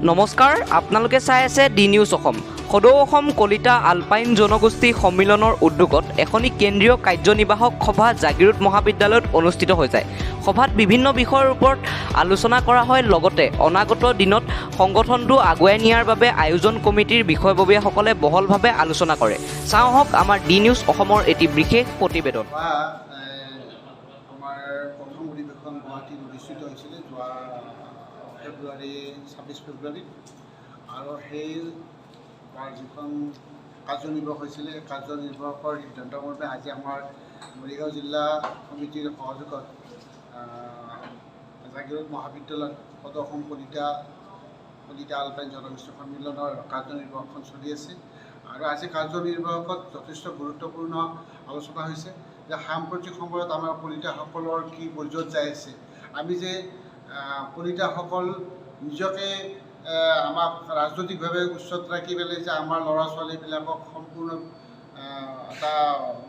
নমস্কাৰ, আপোনালোকে চাই আছে ডি নিউজ অসম। সদৌ অসম কলিতা আলপাইন জনগোষ্ঠী সন্মিলনৰ উদ্যোগত এখনি কেন্দ্ৰীয় কাৰ্যনিৰ্বাহক সভা জাগিৰোড মহাবিদ্যালয়ত অনুষ্ঠিত হৈ যায়। সভাত বিভিন্ন বিষয়ৰ ওপৰত আলোচনা কৰা হয়। লগতে অনাগত দিনত সংগঠনটো আগুৱাই নিয়াৰ বাবে আয়োজন কমিটিৰ বিষয়ববীয়াসকলে বহলভাৱে আলোচনা কৰে। চাওঁ আহক আমাৰ ডি নিউজ অসমৰ এটি বিশেষ প্ৰতিবেদন। বা আমাৰ প্ৰথম অধিৱেশন গুৱাহাটীত অনুষ্ঠিত হৈছিলে যোৱা ফেব্ৰুৱাৰী, 26 ফেব্ৰুৱাৰীত। আৰু সেই তাৰ যিখন কাৰ্যনিৰ্বাহক হৈছিলে, সেই কাৰ্যনিৰ্বাহকৰ সিদ্ধান্ত মৰ্মে আজি আমাৰ মৰিগাঁও জিলা সমিতিৰ সহযোগত জাগিৰোড মহাবিদ্যালয়ত সদৌ অসম কলিতা কলিতা আলপাইন জনগোষ্ঠী সন্মিলনৰ কাৰ্যনিৰ্বাহকখন চলি আছে। আৰু আজি কাৰ্যনিৰ্বাহকত যথেষ্ট গুৰুত্বপূৰ্ণ আলোচনা হৈছে যে সাম্প্ৰতিক সময়ত আমাৰ কলিতাসকলৰ কি পৰ্যায়ত যাই আছে। আমি যে কলিতাসকল নিজকে আমাক ৰাজনৈতিকভাৱে উচ্চত ৰাখি পেলাই যে আমাৰ ল'ৰা ছোৱালীবিলাকক সম্পূৰ্ণ এটা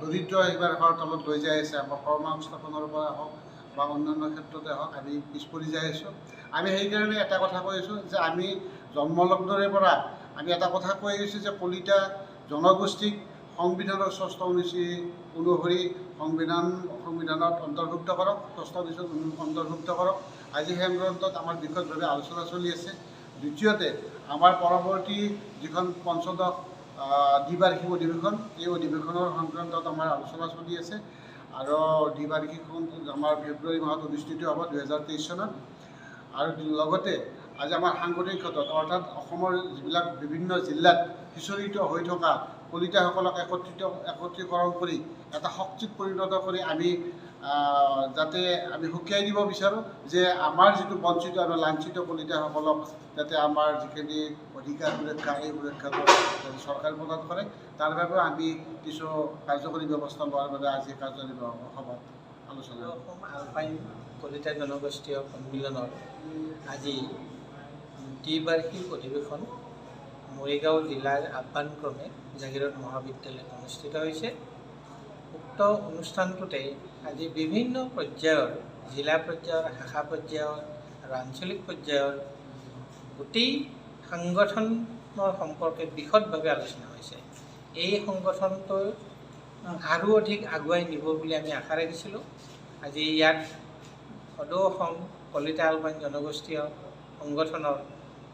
দৰিদ্ৰ সীমাৰেখাৰ তলত লৈ যাই আছে। আমাৰ কৰ্মসংস্থাপনৰ পৰা হওক বা অন্যান্য ক্ষেত্ৰতে হওক, আমি পিছ পৰি যাই আছোঁ। আমি সেইকাৰণে এটা কথা কৈ আছোঁ যে আমি জন্মলগ্নৰে পৰা আমি এটা কথা কৈ আহিছোঁ যে কলিতা জনগোষ্ঠীক সংবিধানৰ ষষ্ঠ অনুসূচী অনুসৰি সংবিধানত অন্তৰ্ভুক্ত কৰক, ষষ্ঠ অনুসূচীত অন্তৰ্ভুক্ত কৰক। আজি সেই সংক্ৰান্তত আমাৰ বিশদভাৱে আলোচনা চলি আছে। দ্বিতীয়তে, আমাৰ পৰৱৰ্তী যিখন পঞ্চদশ দ্বিবাৰ্ষিক অধিৱেশন, এই অধিৱেশনৰ সংক্ৰান্তত আমাৰ আলোচনা চলি আছে। আৰু দ্বিবাৰ্ষিকখন আমাৰ ফেব্ৰুৱাৰী মাহত অনুষ্ঠিত হ'ব 2023 চনত। আৰু লগতে আজি আমাৰ সাংগঠনিক ক্ষেত্ৰত, অৰ্থাৎ অসমৰ যিবিলাক বিভিন্ন জিলাত সিঁচৰিত হৈ থকা কলিতাসকলক একত্ৰীকৰণ কৰি এটা শক্তিত পৰিণত কৰি আমি যাতে আমি সকীয়াই দিব বিচাৰোঁ যে আমাৰ যিটো বঞ্চিত আৰু লাঞ্ছিত কলিতাসকলক যাতে আমাৰ যিখিনি অধিকাৰ সুৰক্ষা, এই সুৰক্ষাটো যাতে চৰকাৰে প্ৰদান কৰে, তাৰ বাবেও আমি কিছু কাৰ্যকৰী ব্যৱস্থা লোৱাৰ বাবে আজি কাৰ্যনিৰ্বাহক সভাত আলোচনা অসম আলপাইন কলিতা জনগোষ্ঠীয় সন্মিলনৰ আজি দ্বিবাৰ্ষিক অধিৱেশন মৰিগাঁও জিলাৰ আহ্বানক্ৰমে জাগিৰোড মহাবিদ্যালয়ত অনুষ্ঠিত হৈছে। উক্ত অনুষ্ঠানটোতে আজি বিভিন্ন পৰ্যায়ৰ, জিলা পৰ্যায়ৰ, শাখা পৰ্যায়ৰ আৰু আঞ্চলিক পৰ্যায়ৰ গোটেই সংগঠনৰ সম্পৰ্কে বিশদভাৱে আলোচনা হৈছে। এই সংগঠনটোৰ আৰু অধিক আগুৱাই নিব বুলি আমি আশা ৰাখিছিলোঁ। আজি ইয়াত সদৌ অসম কলিতা আলপাইন জনগোষ্ঠীয় সংগঠনৰ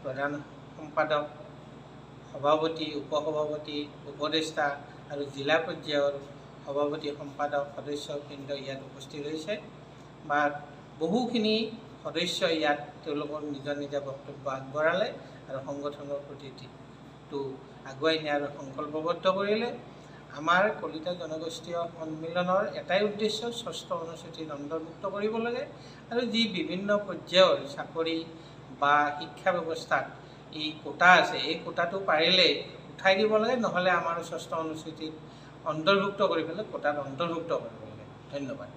প্ৰধান সম্পাদক, সভাপতি, উপসভাপতি, উপদেষ্টা আৰু জিলা পৰ্যায়ৰ সভাপতি, সম্পাদক, সদস্যবৃন্দ ইয়াত উপস্থিত হৈছে বা বহুখিনি সদস্য ইয়াত তেওঁলোকৰ নিজৰ নিজা বক্তব্য আগবঢ়ালে আৰু সংগঠনৰ প্ৰতিটো আগুৱাই নিয়াৰ সংকল্পবদ্ধ কৰিলে। আমাৰ কলিতা জনগোষ্ঠীয় সন্মিলনৰ এটাই উদ্দেশ্য, ষষ্ঠ অনুসূচীত অন্তৰ্ভুক্ত কৰিব লাগে আৰু যি বিভিন্ন পৰ্যায়ৰ চাকৰি বা শিক্ষা ব্যৱস্থাত এই কোটা আছে, এই কোটাটো পাৰিলে উঠাই দিব লাগে, নহ'লে আমাৰ ষষ্ঠ অনুসূচীত অন্তৰ্ভুক্ত কৰি পেলাই কোটাত অন্তৰ্ভুক্ত কৰিব লাগে। ধন্যবাদ।